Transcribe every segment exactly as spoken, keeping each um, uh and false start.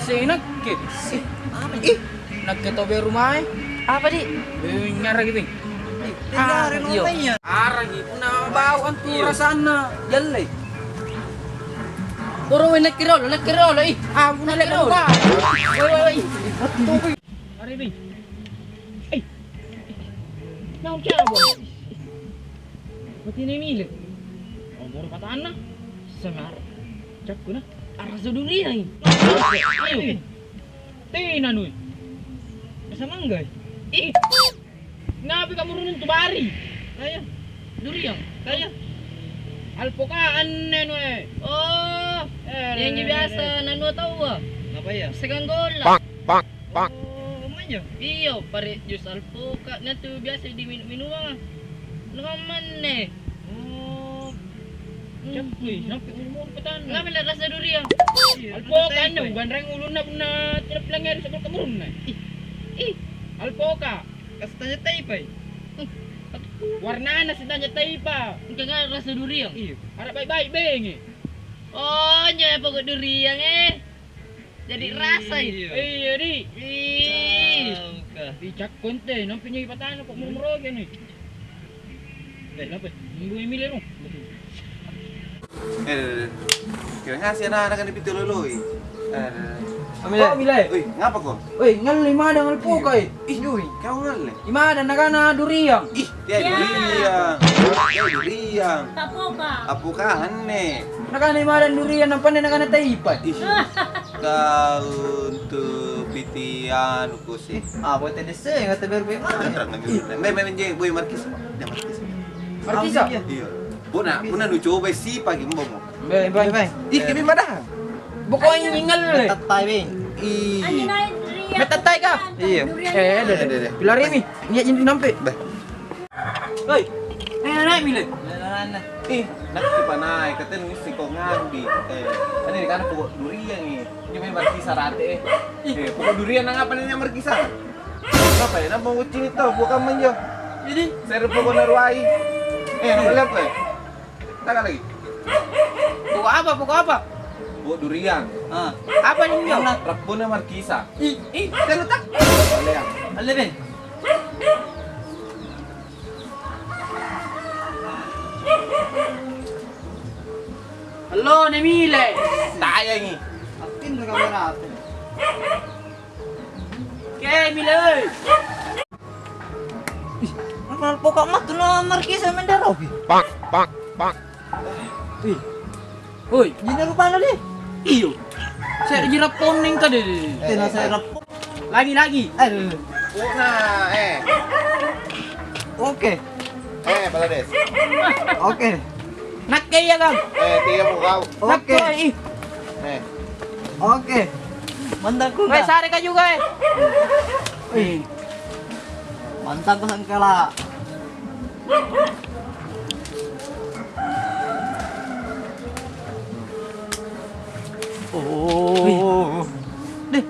Seng nakke. Ih, apa, ih? Nakke tau beru mae. Apa, Di? Eh, ngaraki, Bing. Ih, ngaraki. Araki punna bau antu rasanna. Jalle. Poro we nakke riolo, nakke riolo, ih. Ah, punna nakke riolo. Woi, woi, woi. Ari, Bing. Eh. Naung kiara, Bang? Mati ni mile. Omoro patanna. Sangar. Cakku na. Arasa duriangi. Ayo. Tena nui. Rasa mangga. Ih. Ngapi kamu runung tu bari? Kaya. Duriang. Kaya. Alpoka anne nue. Oh. Eh, ini biasa nanua taua. Apa ya? Segang gola. Pak, pak, pak. Oh, iya. Iyo, pare jus alpoka na tu biasa diminum-minumang. Nungamanne. Oh. Cakku, sampai umur petang. Ngambil rasa durian. Alpoka anjo, ganreng ulunna punna tidak pelanggar sebelum kemurunna. Ih, ih, alpoka. Kasih tanya taipa. Warnana sih tanya taipa. Engka nggak rasa durian? Iya. Ada baik-baik benge. Oh, nyo pokok durian eh. Jadi rasa itu. Iya, Di. Ih. Ih, cakkonte, nampi nyai patana kok murung roge nih. Eh, kenapa? Minggu ini lero. Eh, kira ngasih anak-anak kan di pintu loloi. Eh, Amile. Oh, Mile. Wih, ngapa kok? Wih, ngalli madang alpoka eh. Ih, Yui, kau ngalle. Imada nakana duriang. Ih, dia duriang. Dia duriang. Tapoka. Apoka anne. Nakana imada duriang, nampanne nakana taipa. Ih. Kau untuk piti anu kusi. Ah, buat tadi sih, kata berbe mana? Bener nang gitu. Mbe, mbe, mbe, boy Markis. Dia Markis. Markisa? Iya. Puna, puna nu coba si pagi mbong. Bye, bye, bye. Ih, kami madang. Pokoknya ingal. Tetai, Beng. Ih. Anjing naik durian. Metetai kah? Iya. Durian. Eh, deh, deh, deh. Pilari mi. Iya, ini nampe. Bah. Hei. Eh, naik mile. Ih, nak coba naik, katanya nuisi kau ngambi. Eh, tadi di kana pokok durian nih. Ini memang kisah rate. Eh, pokok durian nang apa nih markisa? Apa ya? Nama ucini tau, bukan menjo. Jadi, saya pokok naruai. Eh, nama apa? Taka lagi. Pokok apa? Pokok apa? Pokok durian. Ah. Apa nih, Nyo? Rappona markisa. Ih, ih, telu tak. Boleh ya? Boleh, Beng. Halo, Nemile. Tayangi. Atin kamera. Oke, Mile. Ih, kenal pokak matu na markisa mendaroki. Pak, pak, pak. Ih. Woi, jina rupana deh. Iyo. Saya jirapon neng kade. Tena saya rapon. Lagi, lagi. Eh. Puna, eh. Oke. Eh, Balades. Oke. Nakke iya, Kang. Eh, tiga puluh kau. Oke. Nakke, ih. Eh. Oke. Mantap, Kang. Weh, sare ka juga, eh. Ih. Mantap, Kang, kala. Oh. Deh.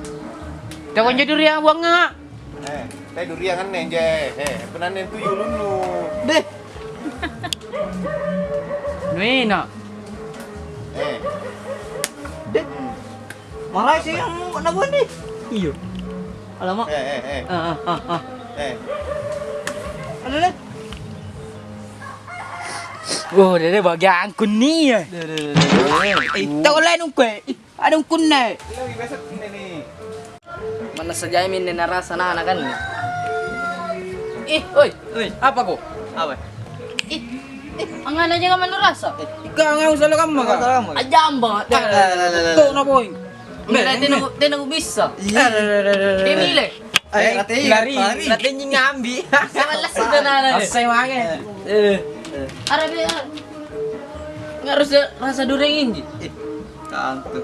Jangan jadi ria buang nga. Eh, teh durian anne, je. Eh, penanne tuju ulunnu. Deh. Nuina. Eh. Deh. Marai sih yang nabuan deh. Iyo. Alamak. Eh, eh, eh. Ah, ah, ah, ah. Eh. Ada deh. Oh, deh, deh, bagianku nih ya. Deh, deh, deh, deh. Eh, tau lain ungkue. Ih. Ada ungkunna. Manna sajai minne narasa nana kan. Ih, oi. Oi. Apa ko? Apa? Ih, ih, angana jaga manna rasa. Ika ngau salah kamma ka? Ajamba. Tuh na boy. Mila tena tena bisa. Iya. Dia mile. Eh, lari, lari. Lari ngambi. Salah sudah nana. Asai mange. Eh. Arabe. Nggak rasa, rasa durian ini. Eh, tantu.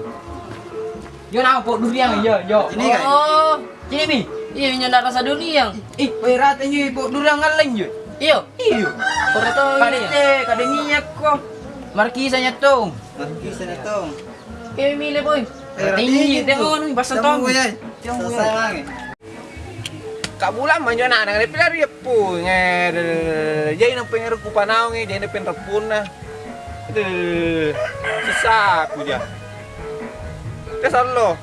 Yo, napa durian, yo, yo. Ini kan? Oh, ini mi. Iya, nyo na rasa durian. Ih, weh, rata nyo po durian ngaleng, yo. Iyo. Iyo. Ora to. Kade te, kade niak ko. Markisa nya tong. Markisa nya tong. Eh, mile boy. Eh, rata ini, tengok, nih, basang tong. Tengok, ya. Tengok, ya. Kak Bulang manjo anak-anak dipilari pung, eh, jadi nampa ero kupanaung, eh, jadi penrappunna. Aduh, susah aku ja. Tes allo.